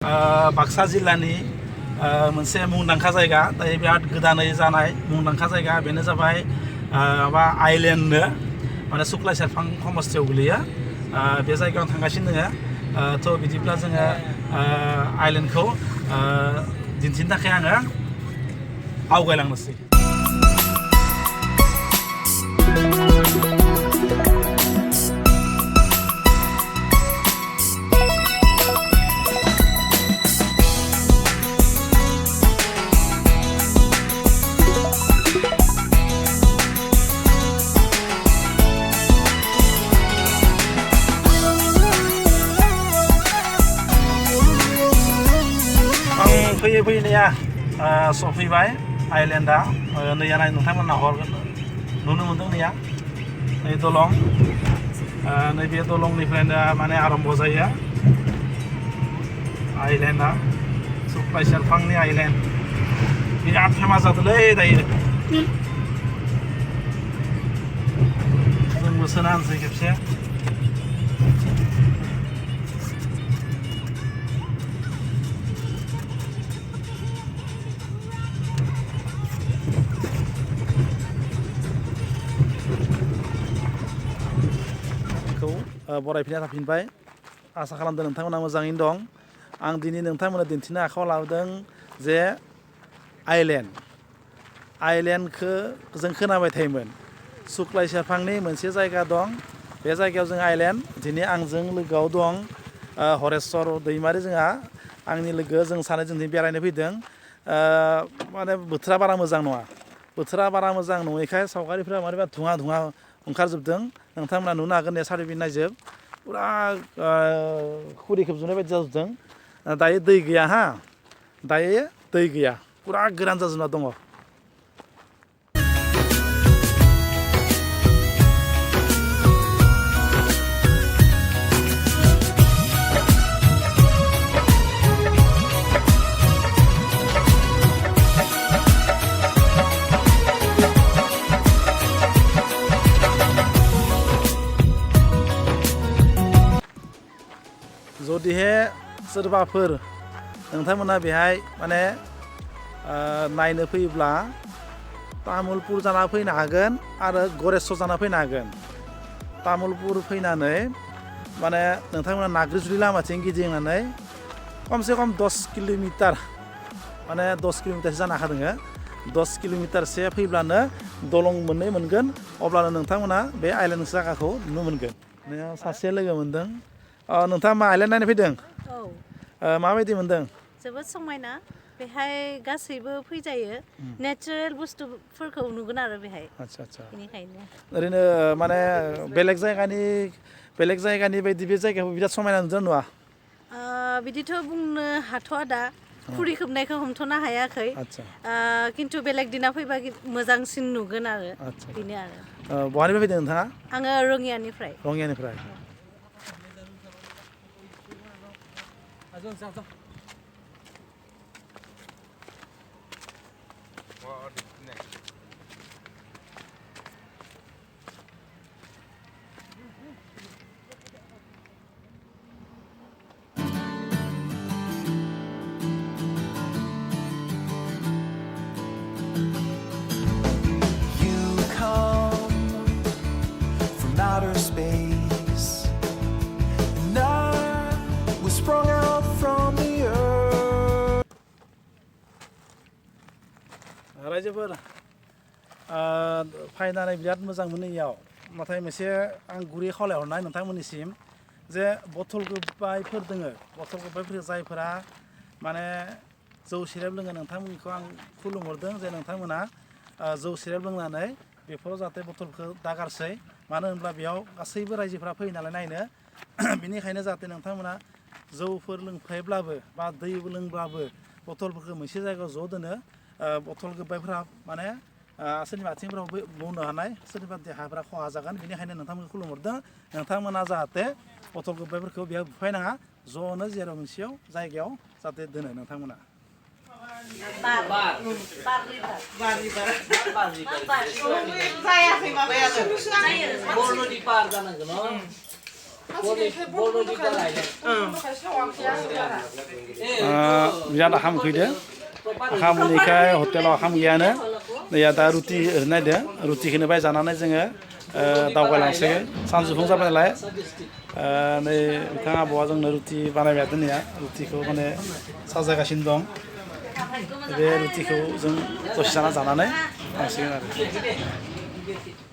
बाक्सा जिल्लानि मोनसे मुंदांखा जायगा दायो बिराद गोदानै जानाय मुंदांखा जायगा बेनो जाबाय माबा आइलेण्डनो माने सुक्लाय सेरफां समस्थियाव गोलैयो बे जायगायाव थांगासिनो दोङो थ' बिदिब्ला जोङो आइलेण्डखौ दिन्थिनो थाखाय आङो आवगायलांनोसै फैयै फैनाया सफैबाय आइलेण्डआ नैया नाय नोंथांमोना नुनो मोनदों नैया नै दलं नैबे दलंनिफ्रायनो माने आरम्भ जायो आइलेण्डआ सुक्लाय सेरफांनि आइलेण्ड बिराद फेमास जादोंलै दायो जोंबो सोना होनोसै खेबसे बरायफिनना थाफिनबाय आसा खालामदों नोंथांमोना मोजाङैनो दं आं दिनै नोंथांमोना दिन्थिनो आखायाव लाबोदों जे आइलेण्डखौ जों खोनाबाय थायोमोन सुक्लाय सेरफांनि मोनसे जायगा दं बे जायगायाव जों आइलेण्ड दिनै आंजों लोगोआव दं हरेस्वर दैमारि जोंहा आंनि लोगो जों सानैजों दिनै बेरायनो फैदों माने बोथोरा बारा मोजां नङा बोथोरा बारा मोजां नङैखाय सावगारिफ्रा मारैबा धुङा ओंखारजोबदों नोंथांमोना नुनो हागोन दे सारिबिन नायजोब पुरा खुरि खोबजोबनाय बायदि जाजोबदों दायो दै गैया हा दायो दै गैया पुरा गोरान जाजोबना दङ जुदिहे सोरबाफोर नोंथांमोना बेहाय माने नायनो फैयोब्ला तामुलपुर जाना फैनो हागोन आरो गरेस्वर जाना फैनो हागोन तामुलपुर फैनानै माने नोंथांमोना नाग्रिजुलि लामाथिं गिदिंनानै खमसे खम 10 किल'मिटार माने 10 किल'मिटारसो जानो हाखादोङो 10 किल'मिटारसो फैब्लानो दलं मोननै मोनगोन अब्लानो नोंथांमोना बे आइलेण्ड जायगाखौ नुनो मोनगोन सासे लोगो मोनदों नोंथाङा मा आइलेण्ड नायनो फैदों औ माबायदि मोनदों जोबोद समायना बेहाय गासैबो फैजायो नेचारेल बुस्थुफोरखौ नुगोन आरो बेहाय आच्छा बेनिखायनो ओरैनो माने बेलेग जायगानि बायदि बे जायगाखौ बिराद समायना नुदों नुआ बिदिथ' बुंनो हाथ'आ दा खुरि खोबनायखौ हमथ'नो हायाखै खिन्थु बेलेग दिना फैबा मोजांसिन नुगोन आरो बेनो आरो बहानिफ्राय फैदों नोंथाङा आङो रङियानिफ्राय outer space, and I was sprung out from the earth. रायजोफोर फायनानै बिराद मोजां मोनो इयाव नाथाय मोनसे आं गुरै खावलायहरनाय नोंथांमोननिसिम जे बथल गोबायफोर दोङो बथल गोबायफोर जायफोरा माने जौ सेरेब लोङो नोंथांमोनखौ आं खुलुमहरदों जे नोंथांमोना जौ सेरेब लोंनानै बेफोराव जाहाथे बथलखौ दागारसै मानो होनब्ला बेयाव गासैबो रायजोफ्रा फैयो नालाय नायनो बेनिखायनो जाहाथे नोंथांमोना जौफोर लोंफायोब्लाबो बा दै लोंब्लाबो बथलफोरखौ मोनसे जायगायाव ज' दोनो बथल गोबायफ्रा माने सोरनिबा आथिंफ्राव बौनो हानाय सोरनिबा देहाफ्रा खहा जागोन बेनिखायनो नोंथांमोनखौ खुलुमहरदों नोंथांमोना जाहाथे बथल गोबायफोरखौ बेयाव बुफायनाङा ज'नो जेराव मोनसेयाव जायगायाव जाहाथे दोनो नोंथांमोना बिराद आखाम उखैदो आखाम उखैनायखाय हटेलाव आखाम गैयानो नैया दा रुटि नायदो रुटिखौनो बाय जानानै जोङो दावगालांसै सानजौफु जाबाय नालाय नै बिथां आबौआ जोंनो रुटि बानायबाय दोननाया रुटिखौ माने साजायगासिनो दं बे रुटिखौ जों दसे जानानै थांसिगोन आरो